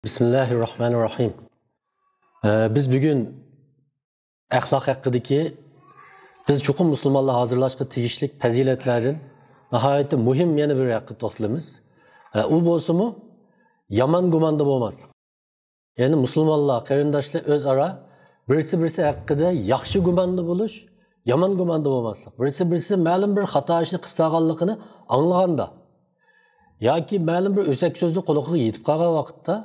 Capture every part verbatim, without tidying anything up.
بىسمىللاھىررەھمانىررەھىم. ئە، بىز بۈگۈن ئەخلاق ھەققىدىكى، بىز چوقۇم مۇسۇلمانلار ھازىرلاشقا تېگىشلىك پەزىلەتلەردىن ناھايىتى مۇھىم يەنە بىر ھەققىدە توختىلىمىز. ئە، ئۇ بولسىمۇ يامان گۇماندا بولماسلىق. يەنى مۇسۇلمانلار، قېرىنداشلار ئۆزئارا بىرسى-بىرسى ھەققىدە ياخشى گۇماندا بولۇش، يامان گۇماندا بولماسلىق. بىرسى-بىرسى مەلۇم بىر خاتا ئىشنى قىلىپ سالغانلىقىنى ئاڭلىغاندا ياكى مەلۇم بىر ئۆسەك سۆزنى قۇلىقىغا يېتىپ قالغان ۋاقىتتا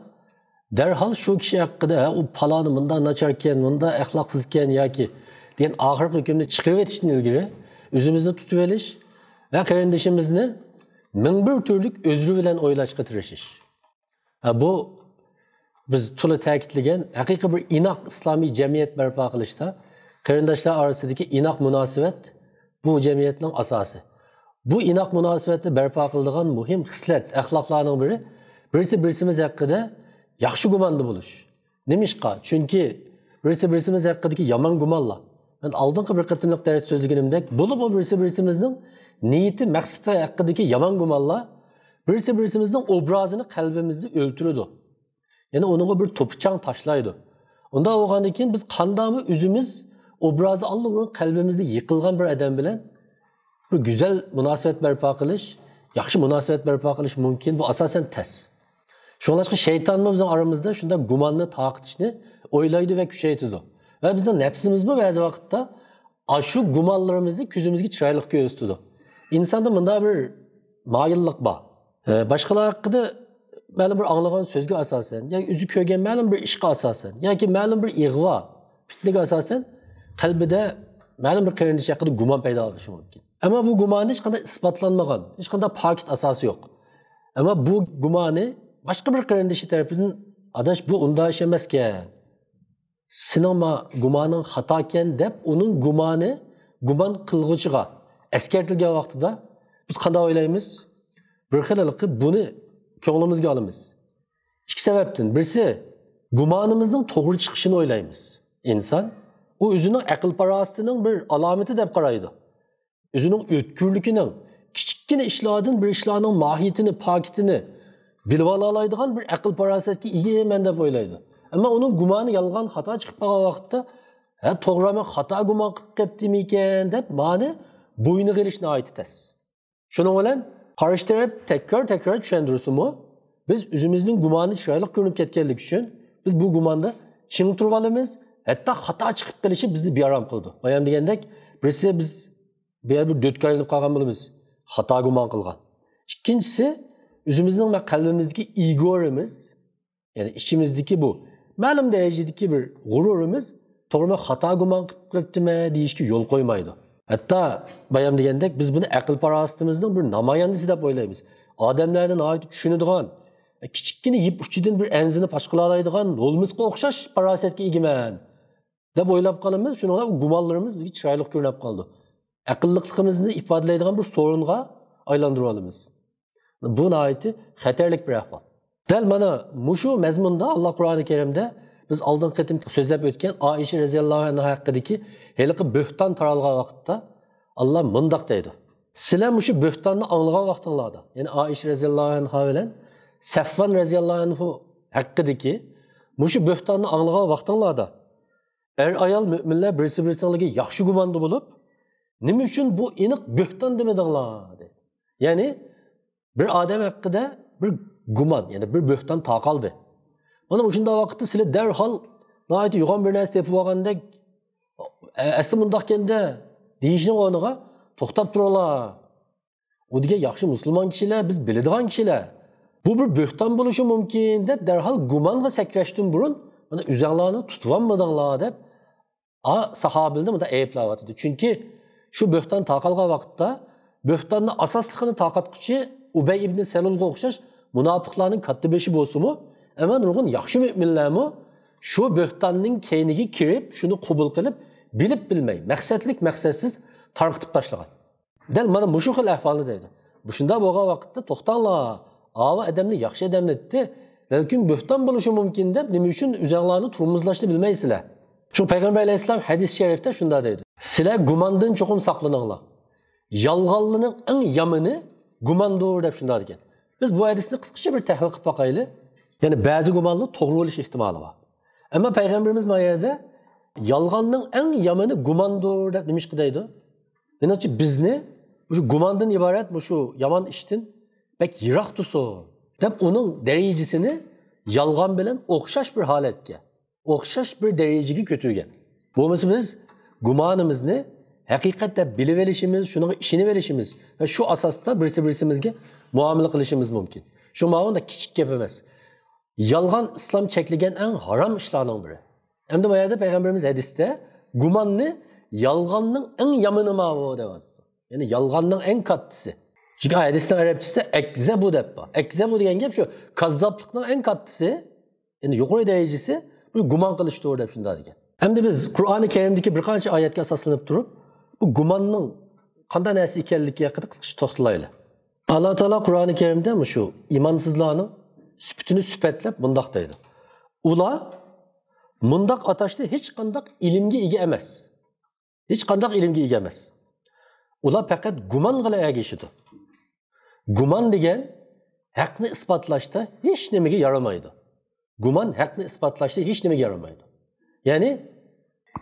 دەرھال شۇ كىشى ھەققىدە، «ھە، ئۇ پالانى مۇنداق ناچاركەن، مۇنداق ئەخلاقسىزكەن» ياكى دېگەن ئاخىرقى ھۆكۈمنى چىقىرىۋېتىشتىن ئىلگىرى ئۆزىمىزنى تۇتۇۋېلىش ۋە قېرىندىشىمىزنى مىڭ بىر تۈرلۈك ئۆزرە بىلەن ئويلاشقا تىرىشىش. ھە، بۇ بىز تولا تەكىتلىگەن ھەقىقىي بىر ئىناق ئىسلامىي جەمئىيەت بەرپا قىلىشتا قېرىنداشلار ئارىسىدىكى ئىناق مۇناسىۋەت بۇ جەمئىيەتنىڭ ئاساسى. بۇ ئىناق مۇناسىۋەتنى بەرپا قىلىدىغان مۇھىم خىسلەت، ئەخلاقلارنىڭ بىرى، بىرسى بىرسىمىز ھەققىدە ياخشى گۇماندا بولۇش. نېمىشقا؟ چۈنكى بىرسى بىرسىمىز ھەققىدىكى يامان گۇمانلار، مەن ئالدىنقى بىر قېتىملىق دەرس سۆزلىگىنىمدەك، بولۇپمۇ بىرسى بىرسىمىزنىڭ نىيىتى، مەقسىتى ھەققىدىكى يامان گۇمانلار بىرسى بىرسىمىزنىڭ ئوبرازىنى قەلبىمىزدە ئۆلتۈرىدۇ. يەنى ئۇنىڭغا بىر توپا چاڭ تاشلايدۇ. ئۇنداق بولغاندىن كېيىن بىز قانداقمۇ ئۆزىمىز ئوبرازى ئاللىبۇرۇن قەلبىمىزدە يىقىلغان بىر ئادەم بىلەن بىر گۈزەل مۇناسىۋەت بەرپا قىلىش، ياخشى مۇناسىۋەت بەرپا قىلىش مۇمكىن؟ بۇ ئاساسەن تەس. شۇڭلاشقا شەيتانمۇ بىزنىڭ ئارىمىزدا شۇنداق گۇماننى تارقىتىشنى ئويلايدۇ ۋە كۈچەيتىدۇ. ۋە بىزنىڭ نەپسىمىزمۇ بەزى ۋاقىتتا ئاشۇ گۇمانلىرىمىزنى كۆزىمىزگە چىرايلىق كۆرسىتىدۇ. ئىنساندا مۇنداق بىر مايىللىق بار. ئە، باشقىلار ھەققىدە مەلۇم بىر ئاڭلىغان سۆزگە ئاساسەن، ياكى ئۆزى كۆرگەن مەلۇم بىر ئىشقا ئاساسەن، ياكى مەلۇم بىر ئىغۋا، پىتنىگە ئاساسەن قەلبىدە مەلۇم بىر قېرىندىشى ھەققىدە گۇمان پەيدا بولۇشى مۇمكىن. ئەمما بۇ گۇمانى ھېچقانداق ئىسپاتلانمىغان، ھېچقانداق پاكىت ئاساسى يوق. ئەمما بۇ گۇمانى باشقا بىر قېرىندىشى تەرىپىدىن، «ئاداش، بۇ ئۇنداق ئىش ئەمەسكەن، سېنىڭ ما گۇمانىڭ خاتاكەن» دەپ، ئۇنىڭ گۇمانى گۇمان قىلغۇچىغا ئەسكەرتىلگەن ۋاقتىدا بىز قانداق ئويلايمىز؟ بىر خىل ھېلىقى بۇنى كۆڭلىمىزگە ئالىمىز. ئىككى سەۋەبتىن. بىرسى، گۇمانىمىزنىڭ توغرا چىقىشىنى ئويلايمىز. ئىنسان ئۇ ئۆزىنىڭ ئەقىل-پاراسىتىنىڭ بىر ئالامىتى دەپ قارايدۇ. ئۆزىنىڭ ئۆتكۈرلۈكىنىڭ، كىچىككىنە ئىشلاردىن بىر ئىشلارنىڭ ماھىيىتىنى، پاكىتىنى بىلىۋالالايدىغان بىر ئەقىل-پاراسەتكە ئىگە مەن دەپ ئويلايدۇ. ئەمما ئۇنىڭ گۇمانى يالغان، خاتا چىقىپ قالغان ۋاقىتتا، «ھە، توغرا، مەن خاتا گۇمان قىلىپ قېپتىمىكەن» دەپ مانى بوينىغا ئېلىش ناھايىتى تەس. شۇنىڭ بىلەن قارشى تەرەپ تەكرار-تەكرار چۈشەندۈرسىمۇ، بىز ئۆزىمىزنىڭ گۇمانى چىرايلىق كۆرۈنۈپ كەتكەنلىكى ئۈچۈن بىز بۇ گۇماندا چىڭ تۇرۇۋالىمىز، ھەتتا خاتا چىقىپ قېلىشى بىزنى بىئارام قىلىدۇ. بايام دېگەندەك، بىرسى بىز بۇ يەردە بىر دۆتكە ئايلىنىپ قالغان بولىمىز، خاتا گۇمان قىلغان. ئىككىنچىسى، ئۆزىمىزنىڭ مەن قەلبىمىزدىكى ئىگورىمىز، يەنى ئىچىمىزدىكى بۇ مەلۇم دەرىجىدىكى بىر غۇرۇرىمىز، «توغرا، مەن خاتا گۇمان قىلىپ قېپتىمەن» دېيىشكە يول قويمايدۇ. ھەتتا بايام دېگەندەك، بىز بۇنى ئەقىل-پاراسىتىمىزنىڭ بىر نامايەندىسى دەپ ئويلايمىز. ئادەملەرنى ناھايىتى چۈشىنىدىغان، كىچىككىنە يىپ ئۇچىدىن بىر ئەنزىنى پاچقىلالايدىغان ھولمىسقا ئوخشاش پاراسەتكە ئىگىمەن دەپ ئويلاپ قالىمىز. شۇنىڭ بىلەن گۇمانلىرىمىز بىزگە چىرايلىق كۆرۈنۈپ قالىدۇ. ئەقىللىقلىقىمىزنى ئىپادىلەيدىغان بىر سورۇنغا ئايلاندۇرۇۋالىمىز. بۇ ناھايىتى خەتەرلىك بىر ئەھۋال. دەل مانا مۇشۇ مەزمۇندا ئاللا قۇرئانى كەرىمدە بىز ئالدىنقى قېتىم سۆزلەپ ئۆتكەن ئائىشە رەزىياللاھۇ ئەنھا ھەققىدىكى ھېلىقى بۆھتان تارالغان ۋاقىتتا ئاللا مۇنداق دەيدۇ: «سىلەر مۇشۇ بۆھتاننى ئاڭلىغان ۋاقتىڭلاردا»، يەنى ئائىشە رەزىياللاھۇ ئەنھا بىلەن سەفۋان رەزىياللاھۇ ئەنھۇ ھەققىدىكى مۇشۇ بۆھتاننى ئاڭلىغان ۋاقتىڭلاردا، ئەر-ئايال مۆمىنلەر بىرسى-بىرسىڭلارغا ياخشى گۇماندا بولۇپ، نېمە ئۈچۈن بۇ ئېنىق بۆھتان دېمىدىڭلار؟ دەيدۇ. يەنى بىر ئادەم ھەققىدە بىر گۇمان، يەنى بىر بۆھتان تارقالدى. مانا مۇشۇنداق ۋاقىتتا سىلەر دەرھال ناھايىتى يوغان بىر نەرسە تېپىپ ئالغاندەك، «ئە، ئەسلى مۇنداقكەن-دە» دېيىشنىڭ ئورنىغا، «توختاپ تۇرۇڭلار، ئۇ دېگەن ياخشى مۇسۇلمان كىشىلەر، بىز بىلىدىغان كىشىلەر، بۇ بىر بۆھتان بولۇشى مۇمكىن» دەپ دەرھال گۇمانغا سەكرەشتىن بۇرۇن، «مانا ئۆزەڭلارنى تۇتۇۋالمىدىڭلار» دەپ، ئا، ساھابىلەرنى مۇنداق ئەيىبلەۋاتىدۇ. چۈنكى شۇ بۆھتان تارقالغان ۋاقىتتا بۆھتاننىڭ ئاساسلىقىنى تارقاتقۇچى ئۇبەي ئىبنى سەلۇلغا ئوخشاش مۇناپىقلارنىڭ كاتتىبېشى بولسىمۇ، ئەمما نۇرغۇن ياخشى مۆمىنلەرمۇ شۇ بۆھتاننىڭ كەينىگە كىرىپ، شۇنى قوبۇل قىلىپ، بىلىپ بىلمەي، مەقسەتلىك مەقسەتسىز تارقىتىپ تاشلىغان. دەل مانا مۇشۇ خىل ئەھۋالنى دەيدۇ. مۇشۇنداق بولغان ۋاقىتتا، «توختاڭلار، ئاۋۇ ئادەمنى ياخشى ئادەم دەيتتى، بەلكىم بۆھتان بولۇشى مۇمكىن دەپ، نېمە ئۈچۈن ئۆزەڭلارنى تۇرمۇزلاشنى بىلمەيسىلەر؟» شۇ پەيغەمبەر ئەلەيھىسسالام ھەدىس شەرىفتە شۇنداق دەيدۇ: «سىلەر گۇماندىن چوقۇم ساقلىنىڭلار. يالغانلىنىڭ ئەڭ يامىنى گۇماندۇر» دەپ شۇنداق دېگەن. بىز بۇ ھەدىسنى قىسقىچە بىر تەھلىل قىلىپ باقايلى. يەنى بەزى گۇمانلار توغرا بولۇش ئېھتىمالى بار. ئەمما پەيغەمبىرىمىز ما يەردە يالغاننىڭ ئەڭ يامىنى گۇماندۇر دەپ نېمىشقا دەيدۇ؟ مېنىڭچە بىزنى شۇ گۇماندىن ئىبارەت مۇشۇ يامان ئىشتىن بەك يىراق تۇرسۇن دەپ ئۇنىڭ دەرىجىسىنى يالغان بىلەن ئوخشاش بىر ھالەتكە، ئوخشاش بىر دەرىجىگە كۆتۈرگەن. بولمىسا بىز گۇمانىمىزنى ھەقىقەت دەپ بىلىۋېلىشىمىز، شۇنىڭغا ئىشىنىۋېلىشىمىز ۋە شۇ ئاساستا بىرسى بىرسىمىزگە مۇئامىلە قىلىشىمىز مۇمكىن. شۇ ماۋۇ كىچىك گەپ ئەمەس. يالغان ئىسلام چەكلىگەن ئەڭ ھارام ئىشلارنىڭ بىرى. ئەمدى بۇ يەردە پەيغەمبىرىمىز ھەدىستە گۇماننى يالغاننىڭ ئەڭ يامىنى ماۋۇ دەۋاتىدۇ. يەنى يالغاننىڭ ئەڭ كاتتىسى. چۈنكى ھەدىسنىڭ ئەرەبچىسىدە ئەكزەبۇ دەپ بار. ئەكزەبۇ دېگەن گەپ شۇ، كاززاپلىقنىڭ ئەڭ كاتتىسى، يەنى يۇقىرى دەرىجىسى، بۇ گۇمان قىلىشتۇر دەپ شۇنداق دېگەن. ئەمدى بىز قۇرئانى كەرىمدىكى بىر قانچە ئايەتكە ئاساسلىنىپ تۇرۇپ، بۇ گۇماننىڭ قانداق نەرسە ئىكەنلىكى ھەققىدە قىسقىچە توختىلايلى. ئاللا تائالا قۇرئانى كەرىمدە مۇشۇ ئىمانسىزلارنىڭ سۈپىتىنى سۈپەتلەپ مۇنداق دەيدۇ. ئۇلار مۇنداق ئاتاشتا ھېچقانداق ئىلىمگە ئىگە ئەمەس. ھېچقانداق ئىلىمگە ئىگە ئەمەس. ئۇلار پەقەت گۇمانغىلا ئەگىشىدۇ. گۇمان دېگەن ھەقنى ئىسپاتلاشتا ھېچ نېمىگە يارىمايدۇ. گۇمان ھەقنى ئىسپاتلاشتا ھېچ نېمىگە يارىمايدۇ. يەنى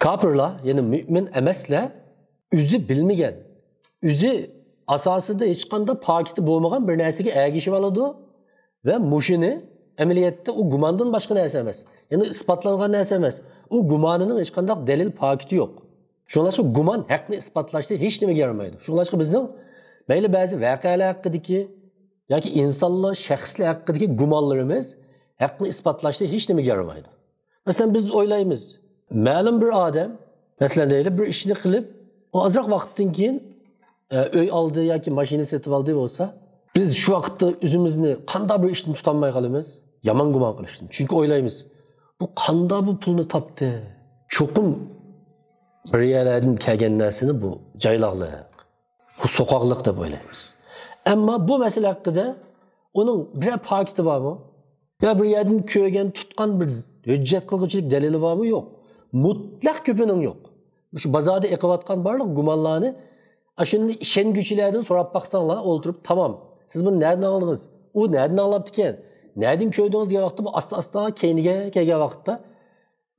كاپىرلار، يەنى مۆمىن ئەمەسلەر ئۆزى بىلمىگەن، ئۆزى ئاساسىدا ھېچقانداق پاكىتى بولمىغان بىر نەرسىگە ئەگىشىۋالىدۇ ۋە مۇشۇنى ئەمەلىيەتتە ئۇ گۇماندىن باشقا نەرسە ئەمەس. يەنى ئىسپاتلانغان نەرسە ئەمەس. ئۇ گۇمانىنىڭ ھېچقانداق دەلىل پاكىتى يوق. شۇڭلاشقا گۇمان ھەقنى ئىسپاتلاشتا ھېچ نېمىگە يارىمايدۇ. شۇڭلاشقا بىزنىڭ مەيلى بەزى ۋەقەلەر ھەققىدىكى ياكى ئىنسانلار، شەخسلەر ھەققىدىكى گۇمانلىرىمىز ھەقنى ئىسپاتلاشتا ھېچ نېمىگە يارىمايدۇ. مەسىلەن، بىز ئويلايمىز، مەلۇم بىر ئادەم، مەسىلەن دەيلى، بىر ئىشنى قىلىپ، ئۇ ئازراق ۋاقىتتىن كېيىن، ئە، ئۆي ئالدى ياكى ماشىنا سېتىپ ئالدى بولسا، بىز شۇ ۋاقىتتا ئۆزىمىزنى قانداق بىر ئىشتىن تۇتالماي قالىمىز؟ يامان گۇمان قىلىشتىن. چۈنكى ئويلايمىز، بۇ قانداق بۇ پۇلنى تاپتى؟ چوقۇم بىر يەرلەردىن كەلگەن نەرسىنى بۇ جايلاقلىق، بۇ سوقاقلىق دەپ ئويلايمىز. ئەمما بۇ مەسىلە ھەققىدە ئۇنىڭ بىرەر پاكىتى بارمۇ؟ يا بىر يەردىن كۆرگەن، تۇتقان بىر ھۆججەت قىلغۇچىلىك دەلىلى بارمۇ؟ يوق. مۇتلەق كۆپىنىڭ يوق. مۇشۇ بازاردا ئېقىۋاتقان بارلىق گۇمانلارنى ئاشۇنداق ئىشەنگۈچىلەردىن سوراپ باقساڭلار، ئولتۇرۇپ، تامام، سىز بۇنى نەدىن ئاڭلىدىڭىز؟ ئۇ نەدىن ئاڭلاپتىكەن؟ نەدىن كۆردىڭىز دېگەن ۋاقىتتا، بۇ ئاستا-ئاستا كەينىگە كەلگەن ۋاقىتتا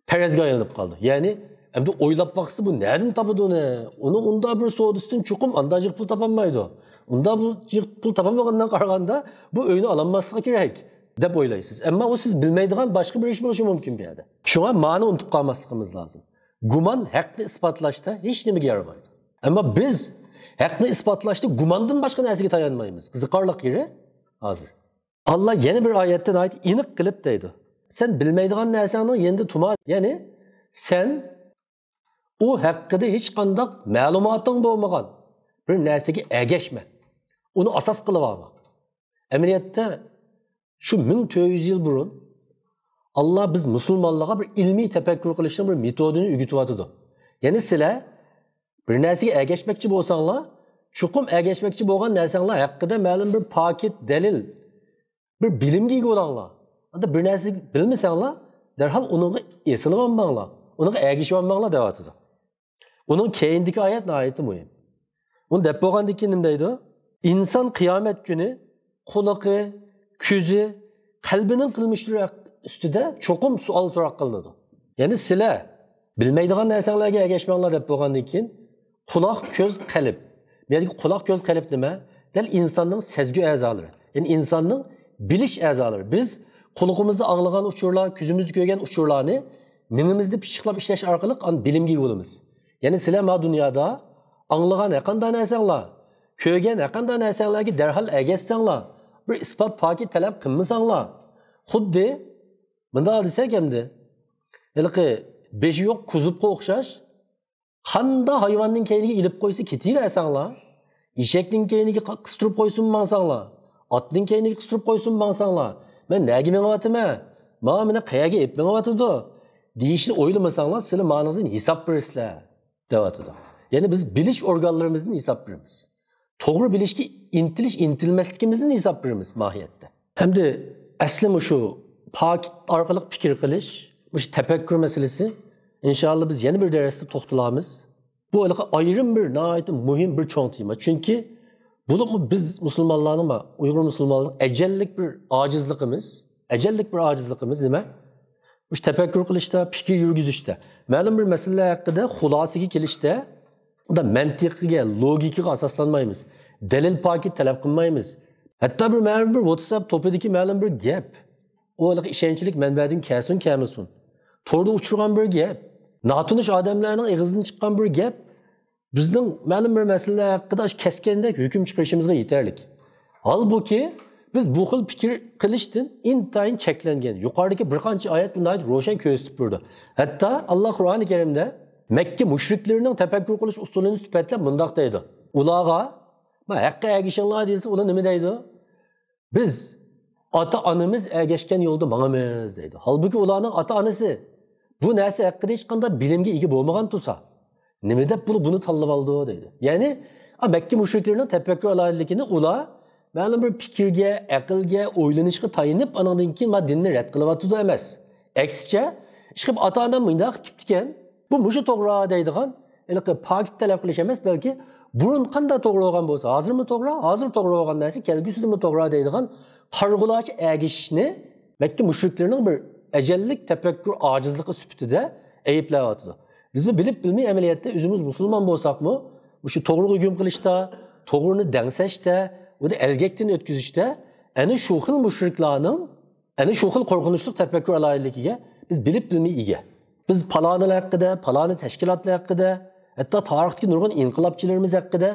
پەرەزگە ئايلىنىپ قالىدۇ. يەنى، ئەمدى ئويلاپ باقسا، بۇ نەدىن تاپىدۇ ئۇنى؟ ئۇنىڭ ئۇنداق بىر سودىسىدىن چوقۇم ئانداق جىق پۇل تاپالمايدۇ. ئۇنداق بۇ جىق پۇل تاپالمىغاندىن قارىغاندا، بۇ ئۆينى ئالالماسلىقى كېرەك، دەپ ئويلايسىز. ئەمما ئۇ سىز بىلمەيدىغان باشقا بىر ئىش بولۇشى مۇمكىن بۇ يەردە. شۇڭا مانى ئۇنتۇپ قالماسلىقىمىز لازىم. گۇمان ھەقنى ئىسپاتلاشتا ھېچ نېمىگە يارىمايدۇ. ئەمما بىز ھەقنى ئىسپاتلاشتا گۇماندىن باشقا نەرسىگە تايانمايمىز. قىزىقارلىق يېرى ھازىر. ئاللا يەنە بىر ئايەتتە ناھايىتى ئېنىق قىلىپ دەيدۇ، سەن بىلمەيدىغان نەرسەڭنىڭ يېنىدا تۇرما، يەنى سەن ئۇ ھەققىدە ھېچقانداق مەلۇماتىڭ بولمىغان بىر نەرسىگە ئەگەشمە. ئۇنى ئاساس قىلىپ ئالما. ئەمەلىيەتتە شۇ مىڭ تۆت يۈز يىل بۇرۇن ئاللا بىز مۇسۇلمانلارغا بىر ئىلمىي تەپەككۇر قىلىشنىڭ بىر مېتودىنى ئۆگىتىۋاتىدۇ. يەنى سىلەر بىر نەرسىگە ئەگەشمەكچى بولساڭلار، چوقۇم ئەگەشمەكچى بولغان نەرسەڭلار ھەققىدە مەلۇم بىر پاكىت دەلىل، بىر بىلىمگە ئىگە بولۇڭلار. ئەمدى بىر نەرسە بىلمىسەڭلار، دەرھال ئۇنىڭغا ئېسىلىۋالماڭلار، ئۇنىڭغا ئەگىشىۋالماڭلار دەۋاتىدۇ. ئۇنىڭ كەينىدىكى ئايەت ناھايىتى مۇھىم. ئۇنى دەپ بولغاندىن كېيىن نېمە دەيدۇ؟ ئىنسان قىيامەت كۈنى قۇلىقى، كۆزى، قەلبىنىڭ قىلمىشلىرى ئۈستىدە چوقۇم سوئال سوراق قىلىنىدۇ. يەنى سىلەر بىلمەيدىغان نەرسەڭلارگە ئەگەشمەڭلار دەپ بولغاندىن كېيىن، قۇلاق، كۆز، قەلب. بۇ يەردىكى قۇلاق، كۆز، قەلب نېمە؟ دەل ئىنساننىڭ سەزگۈ ئەزالىرى. يەنى ئىنساننىڭ بىلىش ئەزالىرى. بىز قۇلىقىمىزدا ئاڭلىغان ئۇچۇرلار، كۆزىمىزدە كۆرگەن ئۇچۇرلارنى مېڭىمىزدە پىششىقلاپ ئىشلەش ئارقىلىق ئان-، بىلىمگە ئىگە بولىمىز. يەنى سىلەر ما دۇنيادا ئاڭلىغان ھەرقانداق نەرسەڭلار، كۆرگەن ھەرقانداق نەرسەڭلارگە دەرھال ئەگەشسەڭلار، بىر ئىسپات پاكىت تەلەپ قىلمىساڭلار، خۇددى مۇنداق دېسەك ئەمدى، ھېلىقى بېشى يوق كوزۇپقا ئوخشاش، قانداق ھايۋاننىڭ كەينىگە ئېلىپ قويسا كېتىۋەرسەڭلار، ئېشەكنىڭ كەينىگە قا-، قىستۇرۇپ قويسىمۇ ماڭساڭلار، ئاتنىڭ كەينىگە قىستۇرۇپ قويسىمۇ ماڭساڭلار، مەن نەگە مېڭىۋاتىمەن؟ مانا مېنى قەيەرگە ئېلىپ مېڭىۋاتىدۇ؟ دېيىشنى ئويلىمىساڭلار، سىلەر مانىڭدىن ھېساب بېرىسىلەر، دەۋاتىدۇ. يەنى بىز بىلىش ئورگانلىرىمىزدىن ھېساب بېرىمىز. توغرا بىلىشكە ئىنتىلىش، ئىنتىلمەسلىكىمىزدىن ھېساب بېرىمىز ماھىيەتتە. ئەمدى ئەسلى مۇشۇ پاكىت ئارقىلىق پىكىر قىلىش، مۇشۇ تەپەككۇر مەسىلىسى، ئىنشائاللا، بىز يەنە بىر دەرستە توختىلارمىز. بۇ ھېلىقى ئايرىم بىر، ناھايىتى مۇھىم بىر چوڭ تېما. چۈنكى بولۇپمۇ بىز مۇسۇلمانلارنىڭ، ئۇيغۇر مۇسۇلمانلارنىڭ ئەجەللىك بىر ئاجىزلىقىمىز، ئەجەللىك بىر ئاجىزلىقىمىز نېمە؟ مۇشۇ تەپەككۇر قىلىشتا، پىكىر يۈرگۈزۈشتە، مەلۇم بىر مەسىلىلەر ھەققىدە خۇلاسىگە كېلىشتە، ئۇندا مەنتىقىگە، لوگىكىغا ئاساسلانمايمىز. دەلىل پاكىت تەلەپ قىلمايمىز. ھەتتا بىر مەلۇم بىر ۋاتساپ توپىدىكى مەلۇم بىر گەپ، ئۇ ھېلىقى ئىشەنچلىك مەنبەدىن كەلسۇن كەلمىسۇن، توردا ئۇچرىغان بىر گەپ، ناتونۇش ئادەملەرنىڭ ئېغىزىدىن چىققان بىر گەپ بىزنىڭ مەلۇم بىر مەسىلىلەر ھەققىدە ئاشۇ كەسكەندەك ھۆكۈم چىقىرىشىمىزغا يېتەرلىك. ھالبۇكى، بىز بۇ خىل پىكىر قىلىشتىن ئىنتايىن چەكلەنگەن. يۇقىرىدىكى بىر قانچە ئايەت بۇنى ناھايىتى روشەن كۆرسىتىپ بېرىدۇ. ھەتتا ئاللا قۇرئانى كەرىمدە مەككە مۇشرىكلىرىنىڭ تەپەككۇر قىلىش ئۇسۇلىنى سۈپەتلەپ مۇنداق دەيدۇ: ئۇلارغا، ما، ھەققە ئەگىشىڭلار دېسە، ئۇلار نېمە دەيدۇ؟ بىز ئاتا-ئانىمىز ئەگەشكەن يولدا ماڭىمىز دەيدۇ. ھالبۇكى، ئۇلارنىڭ ئاتا-ئانىسى بۇ نەرسە ھەققىدە ھېچقانداق بىلىمگە ئىگە بولمىغان تۇرسا، نېمە دەپ بۇ-، بۇنى تاللىۋالىدۇ دەيدۇ. يەنى، ئا، مەككە مۇشرىكلىرىنىڭ تەپەككۇر ئالاھىدىلىكىنى ئۇلار مەلۇم بىر پىكىرگە، ئەقىلگە، ئويلىنىشقا تايىنىپ، ئانىڭدىن كېيىن ما دىننى رەت قىلىۋاتىدۇ ئەمەس. ئەكسىچە، ئىشقىلىپ ئاتا-ئانام مۇنداق قىلىپ كېتىپتىكەن، بۇ مۇشۇ توغرا دەيدىغان ھېلىقى پاكىت تەلەپ قىلىش ئەمەس، بەلكى بۇرۇن قانداق توغرا بولغان بولسا، ھازىرمۇ توغرا، ھازىر توغرا بولغان نەرسە كەلگۈسىدىمۇ توغرا دەيدىغان قارىغۇلارچە ئەگىشىشنى مەككە مۇشرىكلىرىنىڭ بىر ئەجەللىك تەپەككۇر ئاجىزلىقى سۈپىتىدە ئەيىبلەۋاتىدۇ. بىزمۇ بىلىپ بىلمەي ئەمەلىيەتتە ئۆزىمىز مۇسۇلمان بولساقمۇ، مۇشۇ توغرىغا ھۆكۈم قىلىشتا، توغرىنى دەڭسەشتە، ئۇنى ئەلگەكتىن ئۆتكۈزۈشتە ئەنە شۇ خىل مۇشرىكلارنىڭ، ئەنە شۇ خىل قورقۇنچلۇق تەپەككۇر ئالاھىدىلىكىگە بىز بىلىپ بىلمەي ئىگە. بىز پالانىلار ھەققىدە، پالانى تەشكىلاتلار ھەققىدە، ھەتتا تارىختىكى نۇرغۇن ئىنقىلابچىلىرىمىز ھەققىدە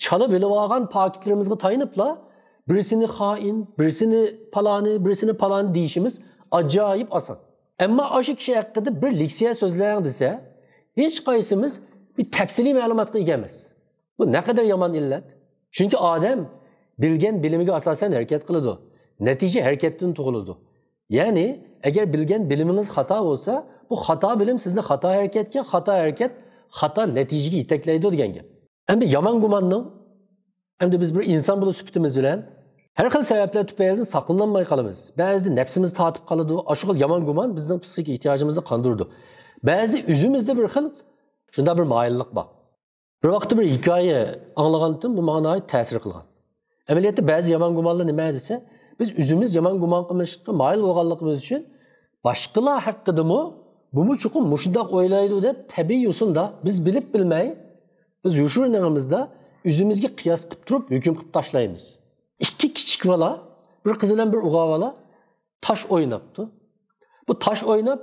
چالا بىلىۋالغان پاكىتلىرىمىزغا تايىنىپلا، بىرسىنى خائىن، بىرسىنى پالانى، بىرسىنى پالانى دېيىشىمىز ئاجايىپ ئاسان. ئەمما ئاشۇ كىشى ھەققىدە بىر لېكسىيە سۆزلەڭ دېسە، ھېچقايسىمىز بىر تەپسىلىي مەلۇماتقا ئىگە ئەمەس. بۇ نەقەدەر يامان ئىللەت. چۈنكى ئادەم بىلگەن بىلىمىگە ئاساسەن ھەرىكەت قىلىدۇ. نەتىجە ھەرىكەتتىن تۇغۇلىدۇ. يەنى، ئەگەر بىلگەن بىلىمىڭىز خاتا بولسا، بۇ خاتا بىلىم سىزنى خاتا ھەرىكەتكە، خاتا ھەرىكەت خاتا نەتىجىگە يېتەكلەيدۇ دېگەن گەپ. ئەمدى يامان گۇماننىڭ، ئەمدى بىز بىر ئىنسان بولۇش سۈپىتىمىز بىلەن ھەر خىل سەۋەبلەر تۈپەيلىدىن ساقلىنالماي قالىمىز. بەزىدە نەپسىمىز تارتىپ قالىدۇ. ئاشۇ خىل يامان گۇمان بىزنىڭ پسىخىك ئېھتىياجىمىزنى قاندۇرىدۇ. بەزىدە ئۆزىمىزدە بىر خىل شۇنداق بىر مايىللىق بار. بىر ۋاقىتتا بىر ھېكايە ئاڭلىغانتىم، بۇ ماڭا ناھايىتى تەسىر قىلغان. ئەمەلىيەتتە بەزى يامان گۇمانلار نېمە دېسە، بىز ئۆزىمىز يامان گۇمان قىلمىشلىققا مايىل بولغانلىقىمىز ئۈچۈن باشقىلار ھەققىدىمۇ بۇمۇ چوقۇم مۇشۇنداق ئويلايدۇ دەپ تەبىئىي يوسۇندا بىز بىلىپ بىلمەي، بىز يوشۇرۇن ئېڭىمىزدا ئۆزىمىزگە قىياس قىلىپ تۇرۇپ ھۆكۈم قىلىپ تاشلايمىز. ئىككى كىچىك بالا، بىر قىز بىلەن بىر ئوغۇل بالا تاش ئويناپتۇ. بۇ تاش ئويناپ،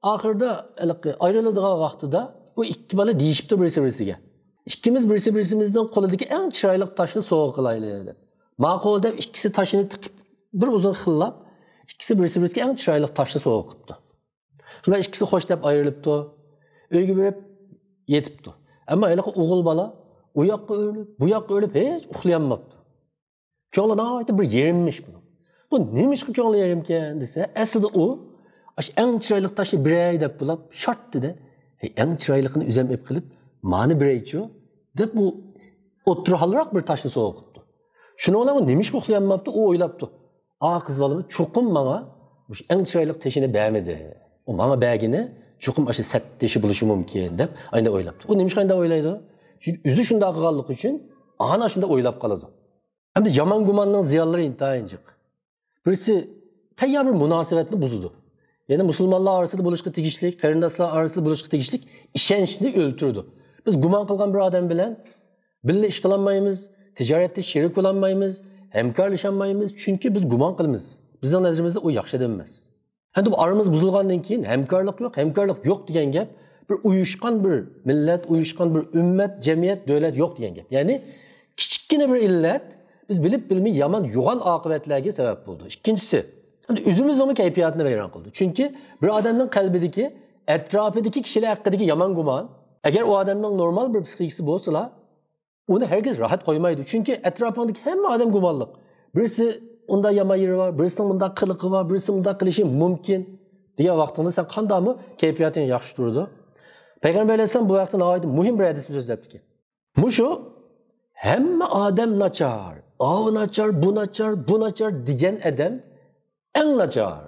ئاخىرىدا ھېلىقى ئايرىلىدىغان ۋاقتىدا بۇ ئىككى بالا دېيىشىپتۇ بىرسى بىرسىگە، ئىككىمىز بىرسى بىرسىمىزنىڭ قولىدىكى ئەڭ چىرايلىق تاشنى سوۋغا قىلايلى دەپ. ماقۇل دەپ، ئىككىسى تاشنى تىقىپ، بىر ئۇزۇن خىللاپ، ئىككىسى بىرسى بىرسىگە ئەڭ چىرايلىق تاشنى سوۋغا قىپتۇ. شۇلار ئىككىسى خوش دەپ ئايرىلىپتۇ. ئۆيگە بېرىپ يېتىپتۇ. ئەمما ھېلىقى ئوغۇل بالا ئۇ ياققا ئۆرۈلۈپ، بۇ ياققا ئۆرۈلۈپ ھېچ ئۇخلىيالماپتۇ. كۆڭلى ناھايىتى بىر يېرىممىش بۇنىڭ. بۇ نېمىشقا كۆڭلى يېرىمكەن دېسە، ئەسلىدە ئۇ ئاشۇ ئەڭ چىرايلىق تاشنى بېرەي دەپ بولۇپ شارت دېدى. ھەي، ئەڭ چىرايلىقىنى ئۆزۈم ئېلىپ قېلىپ، مانا بېرەيچۇ دەپ، بۇ ئوتتۇرىھالراق بىر تاشنى سوۋغا قىپتۇ. شۇنىڭ بىلەن ئۇ نېمىشقا ئۇخلىيالماپتۇ؟ ئۇ ئويلاپتۇ. ئا، قىز بالىمىز چوقۇم ماڭا مۇشۇ ئەڭ چىرايلىق تېشىنى بەرمىدى. ئۇ ماڭا بەرگىنى چوقۇم ئاشۇ سەت تېشى بولۇشى مۇمكىن دەپ ئاينى ئويلاپتۇ. ئۇ نېمىشقا ئاينى ئويلايدۇ؟ چۈنكى ئۆزى شۇنداق قىلغانلىقى ئۈچۈن ئانا شۇنداق ئويلاپ قالىدۇ. ئەمدى يامان گۇماننىڭ زىيانلىرى ئىنتايىن جىق. بىرسى تەييار بىر مۇناسىۋەتنى بۇزىدۇ. يەنى مۇسۇلمانلار ئارىسىدا بولۇشقا تېگىشلىك، قېرىنداشلار ئارىسىدا بولۇشقا تېگىشلىك ئىشەنچنى ئۆلتۈرىدۇ. بىز گۇمان قىلغان بىر ئادەم بىلەن بىللە ئىش قىلالمايمىز، تىجارەتتە شېرىك بولالمايمىز، ھەمكارلىشالمايمىز، چۈنكى بىز گۇمان قىلىمىز. بىزنىڭ نەزىرىمىزدە ئۇ ياخشى ئادەم ئەمەس. ئەمدى بۇ ئارىمىز بۇزۇلغاندىن كېيىن ھەمكارلىق يوق، ھەمكارلىق يوق دېگەن گەپ بىر ئۇيۇشقان بىر مىللەت، ئۇيۇشقان بىر ئۈممەت، جەمئىيەت، دۆلەت يوق دېگەن گەپ. يەنى كىچىككىنە بىر ئىللەت بىز بىلىپ بىلمەي يامان يوغان ئاقىۋەتلەرگە سەۋەب بولىدۇ. ئىككىنچىسى، ئۆزىمىزنىڭمۇ كەيپىياتىنى ۋەيران قىلىدۇ. چۈنكى بىر ئادەمنىڭ قەلبىدىكى، ئەتراپىدىكى كىشىلەر ھەققىدىكى يامان گۇمان، ئەگەر ئۇ ئادەمنىڭ نورمال بىر پسىخىكىسى بولسىلا، ئۇنى ھەرگىز راھەت قويمايدۇ. چۈنكى ئەتراپىڭدىكى ھەممە ئادەم گۇمانلىق. بىرسى ئۇنداق يامان يېرى بار، بىرسىنىڭ مۇنداق قىلىقى بار، بىرسى مۇنداق قىلىشى مۇمكىن دېگەن ۋاقتىڭدا سەن قانداقمۇ كەيپىياتىڭ ياخشى تۇرىدۇ؟ پەيغەمبەر ئەلەيھىسسالام بۇ ھەقتە ناھايىتى مۇھىم بىر ھەدىسنى سۆزلەپتىكەن. مۇشۇ ھەممە ئادەم ناچار، ئاۋۇ ناچار، بۇ ناچار، بۇ ناچار دېگەن ئادەم ئەڭ ناچار.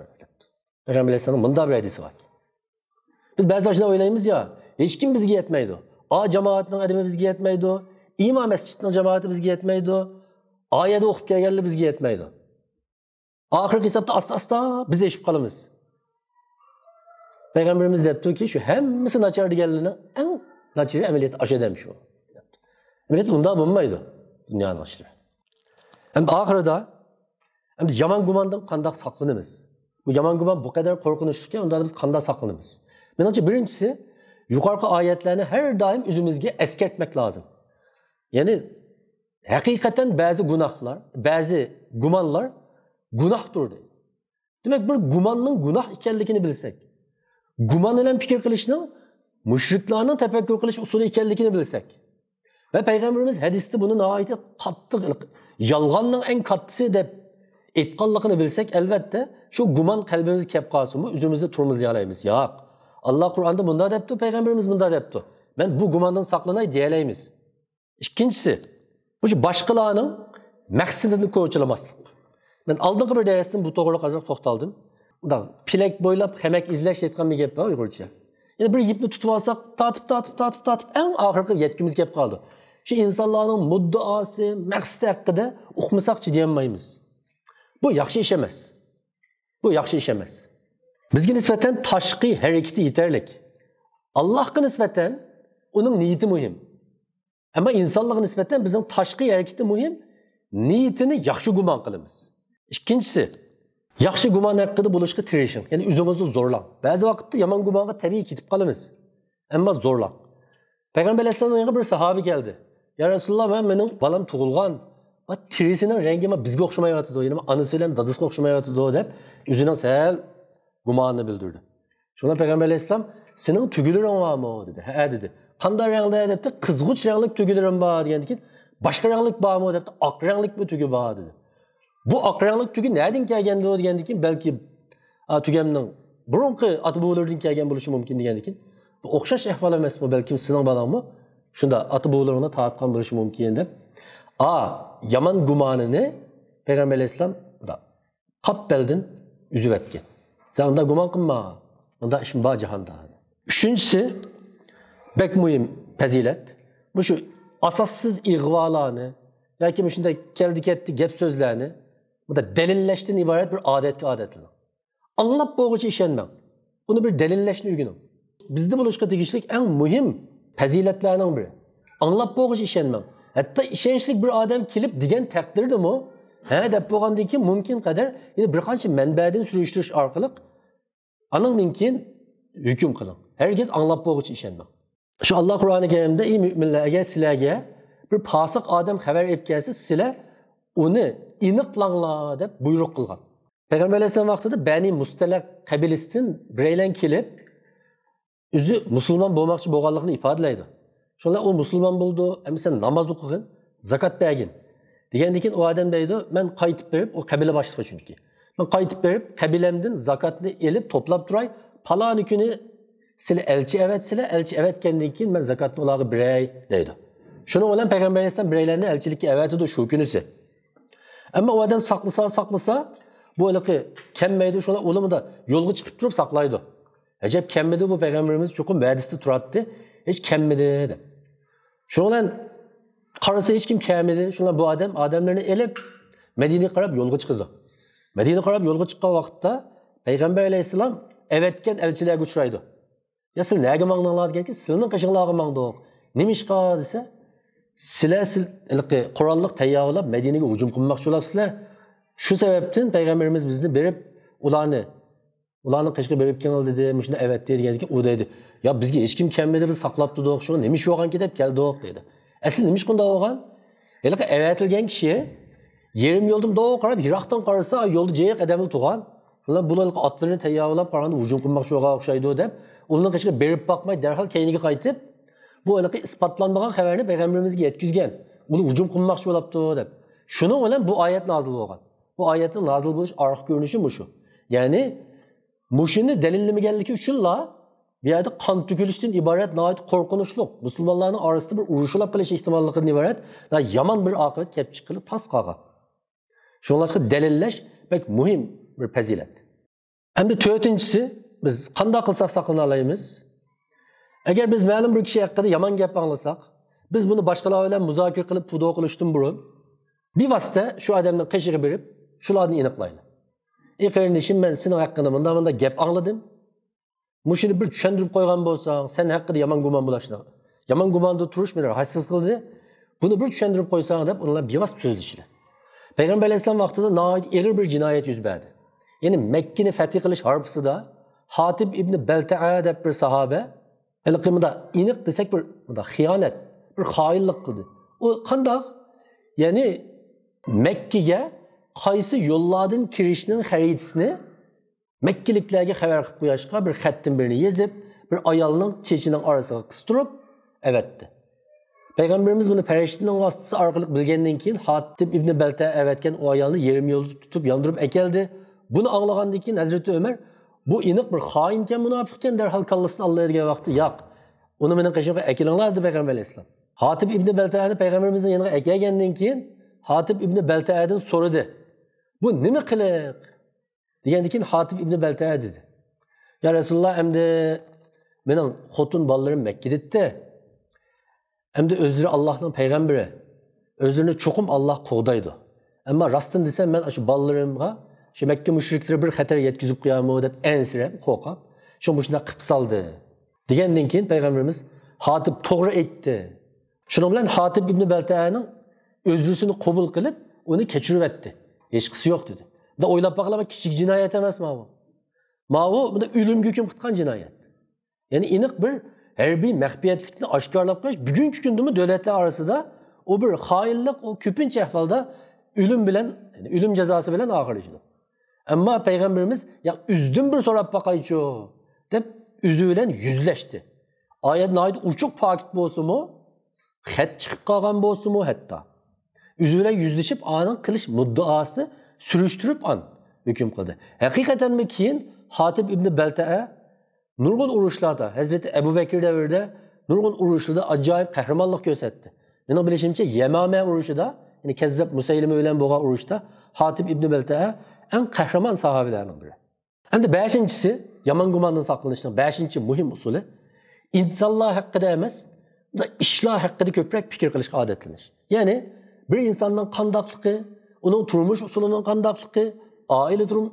پەيغەمبەر ئەلەيھىسسالامنىڭ مۇنداق بىر ھەدىسى بار. بىز بەزىدە شۇنداق ئويلايمىز يا، ھېچكىم بىزگە يەتمەيدۇ. ئا جامائەتنىڭ ئادىمى بىزگە يەتمەيدۇ. ئىما مەسچىتنىڭ جامائىتى بىزگە يەتمەيدۇ. ئا يەردە ئوقۇپ كەلگەنلەر بىزگە يەتمەيدۇ. ئاخىرقى ھېسابتا ئاستا-ئاستا بىز ئېشىپ قالىمىز. پەيغەمبىرىمىز دەپتۇكى، شۇ ھەممىسى ناچار دېگەنلەرنىڭ ئەڭ ناچىرى ئەمەلىيەتتە ئاشۇ ئادەم شۇ. ئەمەلىيەتتە ئۇنداق بولمايدۇ دۇنيانىڭ ئىشلىرى. ئەمدى ئاخىرىدا، ئەمدى يامان گۇماندىن قانداق ساقلىنىمىز؟ بۇ يامان گۇمان بۇ قەدەر قورقۇنچلۇقكەن، ئۇندا بىز قانداق ساقلىنىمىز؟ مېنىڭچە، بىرىنچىسى، يۇقىرىقى ئايەتلەرنى ھەر دائىم ئۆزىمىزگە ئەسكەرتمەك لازىم. يەنى، ھەقىقەتەن بەزى گۇناھلار، بەزى گۇمانلار گۇناھتۇر دەيدۇ. دېمەك، بىر گۇماننىڭ گۇناھ ئىكەنلىكىنى بىلسەك، گۇمان بىلەن پىكىر قىلىشنىڭ مۇشرىكلارنىڭ تەپەككۇر قىلىش ئۇسۇلى ئىكەنلىكىنى بىلسەك، ۋە پەيغەمبىرىمىز ھەدىستە بۇنى ناھايىتى قاتتىق، يالغاننىڭ ئەڭ كاتتىسى دەپ ئېيتقانلىقىنى بىلسەك، ئەلۋەتتە، شۇ گۇمان قەلبىمىزگە كەپ قالسىمۇ، ئۆزىمىزنى تۇرمۇزلىيالايمىز. ياق. ئاللا قۇرئاندا مۇنداق دەپتۇ، پەيغەمبىرىمىز مۇنداق دەپتۇ. مەن بۇ گۇماندىن ساقلىناي دېيەلەيمىز. ئىككىنچىسى، بۇ باشقىلارنىڭ مەقسىتىنى كوچىلىماسلىق. مەن ئالدىنقى بىر دەرستىن بۇ توغرىلىق ئازراق توختالدىم. مۇنداق پېلەك بويلاپ خەمەك ئىزلەش دەيدىغان بىر گەپ بار ئۇيغۇرچە. يەنى بىر يىپنى تۇتۇپ ئالساق، تارتىپ، تارتىپ، تارتىپ، تارتىپ، ئەڭ ئاخىرقى يەتكۈمىز كەپ قالىدۇ. شۇ ئىنسانلارنىڭ مۇددىئاسى، مەقسىتى ھەققىدە ئۇقمىساقچى دېيەلمەيمىز. بۇ ياخشى ئىش ئەمەس. بۇ ياخشى ئىش ئەمەس. بىزگە نىسبەتەن تاشقى ھەرىكىتى يېتەرلىك. ئاللاھقا نىسبەتەن ئۇنىڭ نىيىتى مۇھىم. ئەمما ئىنسانلارغا نىسبەتەن بىزنىڭ تاشقى ھەرىكىتى مۇھىم، نىيىتىنى ياخشى گۇمان قىلىمىز. ئىككىنچىسى، ياخشى گۇمان ھەققىدە بولۇشقا تىرىشىڭ، يەنى ئۆزىڭىزنى زورلاڭ. بەزى ۋاقىتتا يامان گۇمانغا تەبىئىي كېتىپ قالىمىز، ئەمما زورلاڭ. پەيغەمبەر ئەلەيھىسسالامنىڭ يېنىغا بىر ساھابە كەلدى. يا رەسۇلاللا، مەن، مېنىڭ بالام تۇغۇلغان، ما تېرىسىنىڭ رەڭگى ما بىزگە ئوخشىمايۋاتىدۇ، يەنى ما ئانىسى بىلەن دادىسىغا ئوخشىمايۋاتىدۇ دەپ ئۆزىنىڭ سەل گۇمانىنى بىلدۈردى. شۇڭا پەيغەمبەر ئەلەيھىسسالام، سېنىڭ تۈگۈلىرىڭ بارمۇ دېدى. ھە دېدى. قانداق رەڭدە دەپتۇ. قىزغۇچ رەڭلىك تۈگۈلىرىم بار دېگەندىن كېيىن، باشقا رەڭلىك بارمۇ دەپتۇ. ئاق رەڭلىكمۇ تۈگى بار دېدى. بۇ ئاق رەڭلىك تۈگى نەدىن كەلگەندۇ دېگەندىن كېيىن، بەلكى، ئا، تۈگەمنىڭ بۇرۇنقى ئاتا بوۋىلىرىدىن كەلگەن بولۇشى مۇمكىن دېگەندىن كېيىن، بۇ ئوخشاش ئەھۋال ئەمەسمۇ، بەلكىم سېنىڭ بالاڭمۇ شۇنداق ئاتا بوۋىلىرىڭنى تارتقان بولۇشى مۇمكىن دەپ، ئا، يامان گۇمانىنى پەيغەمبەر ئەلەيھىسسالام مۇنداق قاپبەلدىن ئۈزۈۋەتكەن. سەن ئۇنداق گۇمان قىلما، ئۇنداق ئىشمۇ بار جاھاندا. ئۈچىنچىسى، بەك مۇھىم پەزىلەت. مۇشۇ ئاساسسىز ئىغۋالارنى ياكى مۇشۇنداق كەلدى-كەتتى گەپ-سۆزلەرنى بۇنداق دەلىللەشتىن ئىبارەت بىر ئادەتكە ئادەتلىنىڭ. ئاڭلاپ بولغۇچە ئىشەنمەڭ. ئۇنى بىر دەلىللەشنى ئۆگىنىڭ. بىزدە بولۇشقا تېگىشلىك ئەڭ مۇھىم پەزىلەتلەرنىڭ بىرى. ئاڭلاپ بولغۇچە ئىشەنمەڭ. ھەتتا ئىشەنچلىك بىر ئادەم كېلىپ دېگەن تەقدىردىمۇ، ھە دەپ بولغاندىن كېيىن مۇمكىن قەدەر يەنە بىر قانچە مەنبەدىن سۈرۈشتۈرۈش ئارقىلىق ئانىڭدىن كېيىن ھۆكۈم قىلىڭ. ھەرگىز ئاڭلاپ بولغۇچە ئىشەنمەڭ. شۇ ئاللا قۇرئانى كەرىمدە، ئى مۆمىنلەر، ئەگەر سىلەرگە بىر پاسىق ئادەم خەۋەر ئېلىپ كەلسە، سىلەر ئۇنى ئېنىقلاڭلار دەپ بۇيرۇق قىلغان. پەيغەمبەر ئەلەيھىسسالام ۋاقتىدا بەنى مۇستەلىق قەبىلىسىدىن بىرەيلەن كېلىپ، ئۆزى مۇسۇلمان بولماقچى بولغانلىقىنى ئىپادىلەيدۇ. شۇڭا ئۇ مۇسۇلمان بولىدۇ، ئەمدى سەن ناماز ئوقۇغىن، زاكات بەرگىن دېگەندىن كېيىن ئۇ ئادەم دەيدۇ، مەن قايتىپ بېرىپ، ئۇ قەبىلە باشلىقى چۈنكى، مەن قايتىپ بېرىپ قەبىلەمدىن زاكاتنى ئېلىپ توپلاپ تۇراي، پالانى كۈنى سىلەر ئەلچى ئەۋەتسىلەر، ئەلچى ئەۋەتكەندىن كېيىن مەن زاكاتنى ئۇلارغا بېرەي دەيدۇ. شۇنىڭ بىلەن پەيغەمبەر ئەلەيھىسسالام بىرەيلەننى ئەلچىلىككە ئەۋەتىدۇ شۇ كۈنىسى. ئەمما ئۇ ئادەم ساقلىسا، ساقلىسا، بۇ ھېلىقى كەلمەيدۇ، شۇڭا ئۇلىمۇ دا يولغا چىقىپ تۇرۇپ ساقلايدۇ. ئەجەب كەلمىدى بۇ پەيغەمبىرىمىز، چوقۇم ۋەدىسىدە تۇراتتى، ھېچ كەلمىدى دەپ. شۇنىڭ بىلەن قارىسا ھېچ كىم كەلمىدى. شۇنىڭ بىلەن بۇ ئادەم ئادەملىرىنى ئېلىپ مەدىنىگە قاراپ يولغا چىقىدۇ. مەدىنىگە قاراپ يولغا چىققان ۋاقىتتا پەيغەمبەر ئەلەيھىسسالام ئەۋەتكەن ئەلچىلەرگە ئۇچرايدۇ. يا سىلەر نەگە ماڭدىڭلار دېگەنكى، سىلەرنىڭ قېشىڭلارغا ماڭدۇق. نېمىشقا دېسە، سىلەر سىل-، ھېلىقى قوراللىق تەييارلاپ مەدىنىگە ھۇجۇم قىلماقچى بولۇپسىلەر. شۇ سەۋەبتىن پەيغەمبىرىمىز بىزنى بېرىپ ئۇلارنى، ئۇلارنىڭ قېشىغا بېرىپ كېلىڭىز دېدى، مۇشۇنداق ئەۋەتتى دېگەندىكىن، ئۇ دەيدۇ، يا بىزگە ھېچكىم كەلمىدى، بىز ساقلاپ تۇردۇق، شۇڭا نېمە ئىش بولغانكى دەپ كەلدۇق دەيدۇ. ئەسلى نېمە ئىش قىلغان؟ ھېلىقى ئەۋەتىلگەن كىشى يېرىم يولدىن دوغا قاراپ، يىراقتىن قارىسا، يولدا جىق ئادەملەر تۇرغان. شۇلار بۇلار ئاتلىرىنى تەييارلاپ، قارىغاندا ھۇجۇم قىلماقچى بولغان ئوخشايدۇ دەپ، ئۇلارنىڭ قېشىغا بېرىپ باقماي، دەرھال كەينىگە قايتىپ، بۇ ھېلىقى ئىسپاتلانمىغان خەۋەرنى پەيغەمبىرىمىزگە يەتكۈزگەن. ئۇلار ھۇجۇم قىلماقچى بولۇپتۇ دەپ. شۇنىڭ بىلەن بۇ ئايەت نازىل بولغان. بۇ ئايەتنىڭ نازىل بولۇش ئارقا كۆرۈنۈشى مۇشۇ. يەنى مۇشۇنى دەلىللىمىگەنلىكى ئۈچۈنلا بۇ يەردە قان تۆكۈلۈشتىن ئىبارەت ناھايىتى قورقۇنچلۇق، مۇسۇلمانلارنىڭ ئارىسىدا بىر ئۇرۇش بولۇپ قېلىش ئېھتىماللىقىدىن ئىبارەت ناھايىتى يامان بىر ئاقىۋەت كەپ چىققىلى تاس قالغان. شۇڭلاشقا دەلىللەش بەك مۇھىم بىر پەزىلەت. ئەمدى تۆتىنچىسى، بىز قانداق قىلساق ساقلىنالايمىز؟ ئەگەر بىز مەلۇم بىر كىشى ھەققىدە يامان گەپ ئاڭلىساق، بىز بۇنى باشقىلار بىلەن مۇزاكىرە قىلىپ پۇدۇ قىلىشتىن بۇرۇن، بىۋاسىتە شۇ ئادەمنىڭ قېشىغا بېرىپ، شۇلارنى ئېنىقلايلى. «ئەي قېرىندىشىم، مەن سېنىڭ ھەققىڭدە مۇنداق مۇنداق گەپ ئاڭلىدىم. مۇشۇنى بىر چۈشەندۈرۈپ قويغان بولساڭ، سەن ھەققىدە يامان گۇمان بولۇشنى، يامان گۇماندا تۇرۇش مېنى راھەتسىز قىلدى. بۇنى بىر چۈشەندۈرۈپ قويساڭ» دەپ ئۇنىڭ بىلەن بىۋاسىتە سۆزلىشىدۇ. پەيغەمبەر ئەلەيھىسسالام ۋاقتىدا ناھايىتى ئېغىر بىر جىنايەت يۈز بەردى. يەنى مەككىنى فەتھى قىلىش ھارپىسىدا ھاتىب ئىبنى بەلتەئە دەپ بىر ساھابە ھېلىقى مۇنداق ئېنىق دېسەك بىر مۇنداق خىيانەت، بىر خائىنلىق قىلدى. ئۇ قانداق؟ يەنى مەككىگە قايسى يوللاردىن كىرىشنىڭ خەرىتىسىنى مەككىلىكلەرگە خەۋەر قىلىپ قوياشقا بىر خەتتىن بىرنى يېزىپ، بىر ئايالنىڭ چېچىنىڭ ئارىسىغا قىستۇرۇپ ئەۋەتتى. پەيغەمبىرىمىز بۇنى پەرىشتىنىڭ ۋاسىتىسى ئارقىلىق بىلگەندىن كېيىن، ھاتىپ ئىبنى بەلتە ئەۋەتكەن ئۇ ئايالنى يېرىم يولدا تۇتۇپ ياندۇرۇپ ئەكەلدى. بۇنى ئاڭلىغاندىن كېيىن ھەزرىتى ئۆمەر، «بۇ ئېنىق بىر خائىنكەن، مۇناپىقكەن، دەرھال كاللىسىنى ئاللاي» دېگەن ۋاقىتتا، «ياق، ئۇنى مېنىڭ قېشىمغا ئەكېلىڭلار» دېدى پەيغەمبەر ئەلەيھىسسالام. ھاتىپ ئىبنى بەلتەئەنى پەيغەمبىرىمىزنىڭ يېنىغا ئەكەلگەندىن كېيىن، ھاتىپ ئىبنى بەلتەئەدىن سورىدى، «بۇ نېمە قىلىق؟» دېگەندىن كېيىن ھاتىپ ئىبنى بەلتەئە دېدى، «يا رەسۇلاللا، ئەمدى مېنىڭ خوتۇن بالىلىرىم مەككىدە ئىدى. ئەمدى ئۆزلىرى ئاللاھنىڭ پەيغەمبىرى، ئۆزلىرىنى چوقۇم ئاللاھ قوغدايدۇ. ئەمما راستىنى دېسەم، مەن شۇ بالىلىرىمغا شۇ مەككە مۇشرىكلىرى بىر خەتەر يەتكۈزۈپ قويارمۇ دەپ ئەنسىرەپ، قورقۇپ، شۇ مۇشۇنداق قىلىپ سالدى» دېگەندىن كېيىن پەيغەمبىرىمىز، «ھاتىپ توغرا ئېيتتى.» شۇنىڭ بىلەن ھاتىپ ئىبنى بەلتەئەنىڭ ئۆزرىسىنى قوبۇل قىلىپ، ئۇنى كەچۈرۈۋەتتى. «ھېچقىسى يوق» دېدى. بۇندا ئويلاپ باققىلا، بىر كىچىك جىنايەت ئەمەس ماۋۇ. ماۋۇ بۇندا ئۆلۈمگە ھۆكۈم قىلغان جىنايەت. يەنى ئېنىق بىر ھەربىي مەخپىيەتلىكنى ئاشكارىلاپ قويۇش، بۈگۈنكى كۈندىمۇ دۆلەتلەر ئارىسىدا ئۇ بىر خائىنلىق، ئۇ كۆپىنچە ئەھۋالدا ئۆلۈم بىلەن، يەنى ئۆلۈم جازاسى بىلەن ئاخىرلىشىدۇ. ئەمما پەيغەمبىرىمىز، «يا ئۆزىدىن بىر سوراپ باقايچۇ» دەپ ئۆزى بىلەن يۈزلەشتى. ئايەت ناھايىتى ئوچۇق پاكىت بولسىمۇ، خەت چىقىپ قالغان بولسىمۇ ھەتتا، ئۆزى بىلەن يۈزلىشىپ ئانىڭ قىلىش مۇددىئاسىنى سۈرۈشتۈرۈپ ئان ھۆكۈم قىلدى. ھەقىقەتەنمۇ كېيىن ھاتىپ ئىبنى بەلتەئە نۇرغۇن ئۇرۇشلاردا، ھەزرىتى ئەبۇ بەكىر دەۋرىدە نۇرغۇن ئۇرۇشلاردا ئاجايىپ قەھرىمانلىق كۆرسەتتى. مېنىڭ بىلىشىمچە، يەمامە ئۇرۇشىدا، يەنى كەززاپ مۇسەيلىمە بىلەن بولغان ئۇرۇشتا ھاتىپ ئىبنى بەلتەئە ئەڭ قەھرىمان ساھابىلەرنىڭ بىرى. ئەمدى بەشىنچىسى، يامان گۇماندىن ساقلىنىشنىڭ بەشىنچى مۇھىم ئۇسۇلى، ئىنسانلار ھەققىدە ئەمەس، ئىشلار ھەققىدە كۆپرەك پىكىر قىلىشقا ئادەتلىنىش. يەنى بىر ئىنساننىڭ قانداقلىقى، ئۇنىڭ تۇرمۇش ئۇسۇلىنىڭ قانداقلىقى، ئائىلە دۇرۇم-،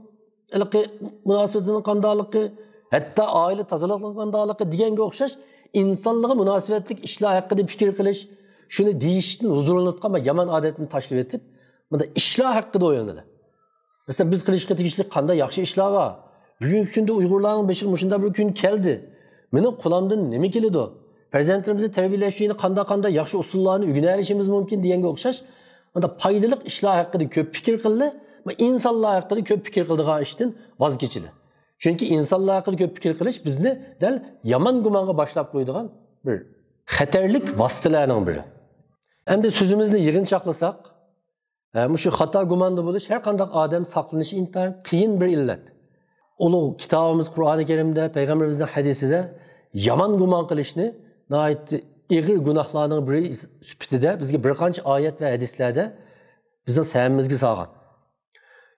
ھېلىقى مۇناسىۋىتىنىڭ قانداقلىقى، ھەتتا ئائىلە تازىلىقىنىڭ قانداقلىقى دېگەنگە ئوخشاش ئىنسانلىققا مۇناسىۋەتلىك ئىشلار ھەققىدە پىكىر قىلىش، شۇنى دېيىشتىن ھۇزۇرلىنىۋاتقان بۇ يامان ئادەتنى تاشلىۋېتىپ، مۇنداق ئىشلار ھەققىدە ئويلىنىدۇ. مەسىلەن، بىز قىلىشقا تېگىشلىك قانداق ياخشى ئىشلار بار؟ بۈگۈنكى كۈندە ئۇيغۇرلارنىڭ بېشىغا مۇشۇنداق بىر كۈن كەلدى. مېنىڭ قولۇمدىن نېمە كېلىدۇ؟ پەرزەنتلىرىمىزنى تەربىيەلەش ئۈچۈن قانداق-قانداق ياخشى ئۇسۇللارنى ئۆگىنەلىشىمىز مۇمكىن دېگەنگە ئوخشاش، مۇنداق پايدىلىق ئىشلار ھەققىدە كۆپ پىكىر قىلدى. ئىنسانلار ھەققىدە كۆپ پىكىر قىلىدىغان ئىشتىن ۋاز كېچىلى. چۈنكى ئىنسانلار ھەققىدە كۆپ پىكىر قىلىش بىزنى دەل يامان گۇمانغا باشلاپ قويىدىغان بىر خەتەرلىك ۋاسىتىلەرنىڭ بىرى. ئەمدى سۆزىمىزنى يىغىنچاقلىساق، ھە، مۇشۇ خاتا گۇماندا بولۇش ھەر قانداق ئادەم ساقلىنىشى ئىنتايىن قىيىن بىر ئىللەت. ئۇلۇغ كىتابىمىز قۇرئانى كەرىمدە، پەيغەمبىرىمىزنىڭ ھەدىسىدە يامان گۇمان قىلىشنى ناھايىتى ئېغىر گۇناھلارنىڭ بىرى سۈپىتىدە بىزگە بىر قانچە ئايەت ۋە ھەدىسلەردە بىزنىڭ سەمىمىزگە سالغان.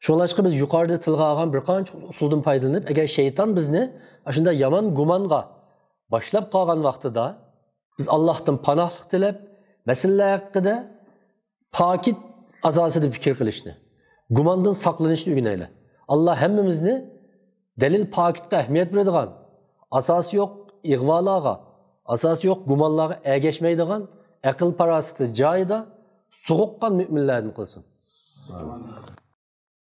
شۇڭلاشقا بىز يۇقىرىدا تىلغا ئالغان بىر قانچە ئۇسۇلدىن پايدىلىنىپ، ئەگەر شەيتان بىزنى ئاشۇنداق يامان گۇمانغا باشلاپ قالغان ۋاقتىدا، بىز ئاللاھتىن پاناھلىق تىلەپ، مەسىلىلەر ھەققىدە پاكىت ئاساسىدا پىكىر قىلىشنى، گۇماندىن ساقلىنىشنى ئۆگىنەيلى. ئاللا ھەممىمىزنى دەلىل پاكىتقا ئەھمىيەت بېرىدىغان، ئاساسى يوق ئىغۋالارغا، ئاساسى يوق گۇمانلارغا ئەگەشمەيدىغان، ئەقىل-پاراسىتى جايىدا، سوغۇققان مۆمىنلەردىن قىلسۇن.